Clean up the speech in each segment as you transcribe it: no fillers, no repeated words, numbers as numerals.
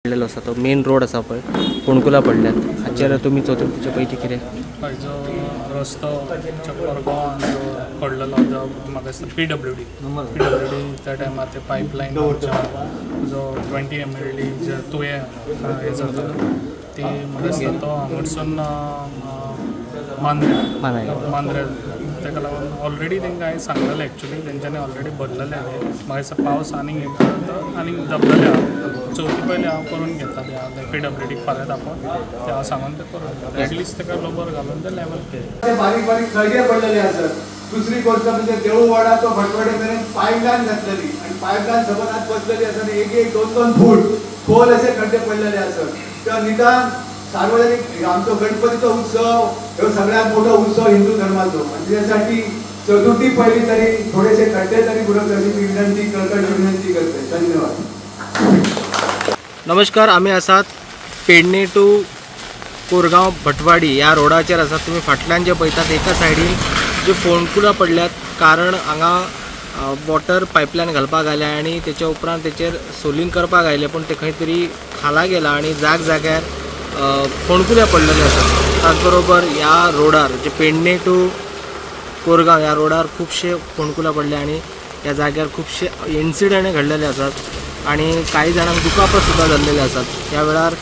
पडलेलो आसा तो मेन रोड आसा पळय फोंडकुलां पडल्यात हाचेर तुमी चवथीचे पयलीं कितें हय जो रस्तो कोरगांवान जो पडलेलो जो म्हाका दिसता पी डब्ल्यू डी त्या टायमार ते पायपलायन जो 20 MLD जे तुयें हें जाता ती म्हाका दिसता तो हांगासून मांद्रे मांद्रे. मांद्रे. ताका लागून ऑलरेडी तांकां हांवें सांगलेलें. एक्चुली तेंच्यांनी ऑलरेडी भरलेलें तें. म्हाका दिसता पावस आनीक हे पर्यंत आनीक दबलेलें आहा. चवथी पयलीं हांव करून घेता तें. पीडब्ल्यूडीक फाल्यां आपोवन तें हांव सांगून तें करून घेता. एटलिस्ट ताका लोबर घालून तें लेवल ते बारीक बारीक खळगे पडलेले आसत. दुसरी गोष्ट म्हणजे देऊळवाडा तो भटवाडे मेरेन पाईपलाईन घातलेली आणि पाईपलाईन सबंद आत बसलेली आसा आणि एक एक दोन दोन फूट खोल असे खड्डे पडलेले आसत. तेव्हा निदान सार्वजनिक आमचो गणपतीचो उत्सव ह्यो सगळ्यात मोठो उत्सव हिंदू धर्माचो आणि त्याच्यासाठी चतुर्थी पहिली तरी थोडेसे खड्डे तरी बुडवचे अशी मी विनंती, कळकळी विनंती करते. धन्यवाद. नमस्कार, आमी आसात पेडणे टू कोरगांव भटवाडी ह्या रोडाचेर आसात. तुमी फाटल्यान जे पळयतात, एका सायडीन जे फोंडकुलां पडल्यात, कारण हांगा वॉटर पायपलायन घालपाक आयल्या आनी तेच्या उपरांत तेचेर सोलींग करपाक आयलें, पूण ते खंय तरी खाला गेला आनी जाग जाग्यार फोंडकुलां पडलेली आसात. त्याच बरोबर ह्या रोडार जे पेडणे टू कोरगांव ह्या रोडार खुबशे फोंडकुलां पडले आनी ह्या जाग्यार खुबशे इन्सिडंट घडलेले आसात आनी कांय जाणांक दुखापत सुद्दां जाल्लेले आसात. ह्या वेळार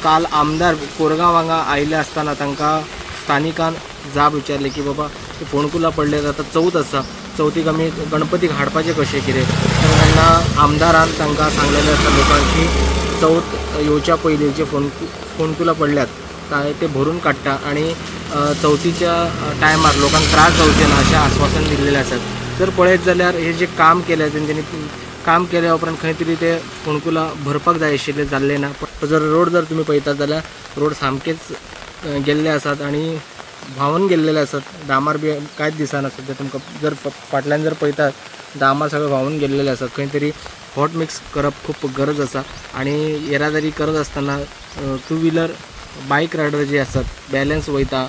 काल आमदार कोरगांव हांगा आयिल्ले आसतना तांकां स्थानिकान जाब विचारली की बाबा, ते फोंडकुलां पडले, आतां चवथ आसा, चवथीक आमी गणपतीक हाडपाचें कशें कितें? तेन्ना आमदारान तांकां सांगलेलें आसा लोकांक की चवथ येवच्या पयलीं जे फोंडकुलां पडल्यात ते भरून काडटा आनी चवथीच्या टायमार लोकांक त्रास जावचे ना अशें आस्वासन दिल्लेलें आसात. जर पळयत जाल्यार हे जे काम केलें तेंच्यांनी, काम केल्या उपरांत खंय तरी ते फोंडकुलां भरपाक जाय आशिल्लें, जाल्लें ना. पण जर रोड जर तुमी पळयतात जाल्यार रोड सामकेच गेल्ले आसात आनी व्हांवन गेल्लेले आसात. डांबर बी कांयच दिसना सद्या तुमकां. जर फाटल्यान जर पळयतात, डांबर सगळे व्हांवून गेल्लेले आसात. खंय तरी हॉट मिक्स करप खूब गरज आसा आनी येरादारी करत आसतना टू व्हिलर, बायक रायडर जे आसात, बॅलन्स वयता.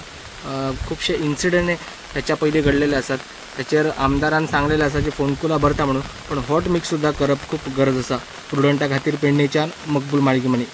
खुबशे इन्सिडंट ह्याच्या पयलीं घडलेले आसात. त्याचेर आमदारान सांगलेलें आसा की फोंडकुलां भरता म्हणून, पण हॉट मिक्स सुद्दां करप खूब गरज आसा. प्रुडंटा खातीर पेडणेच्यान मकबूल माळगीमणी.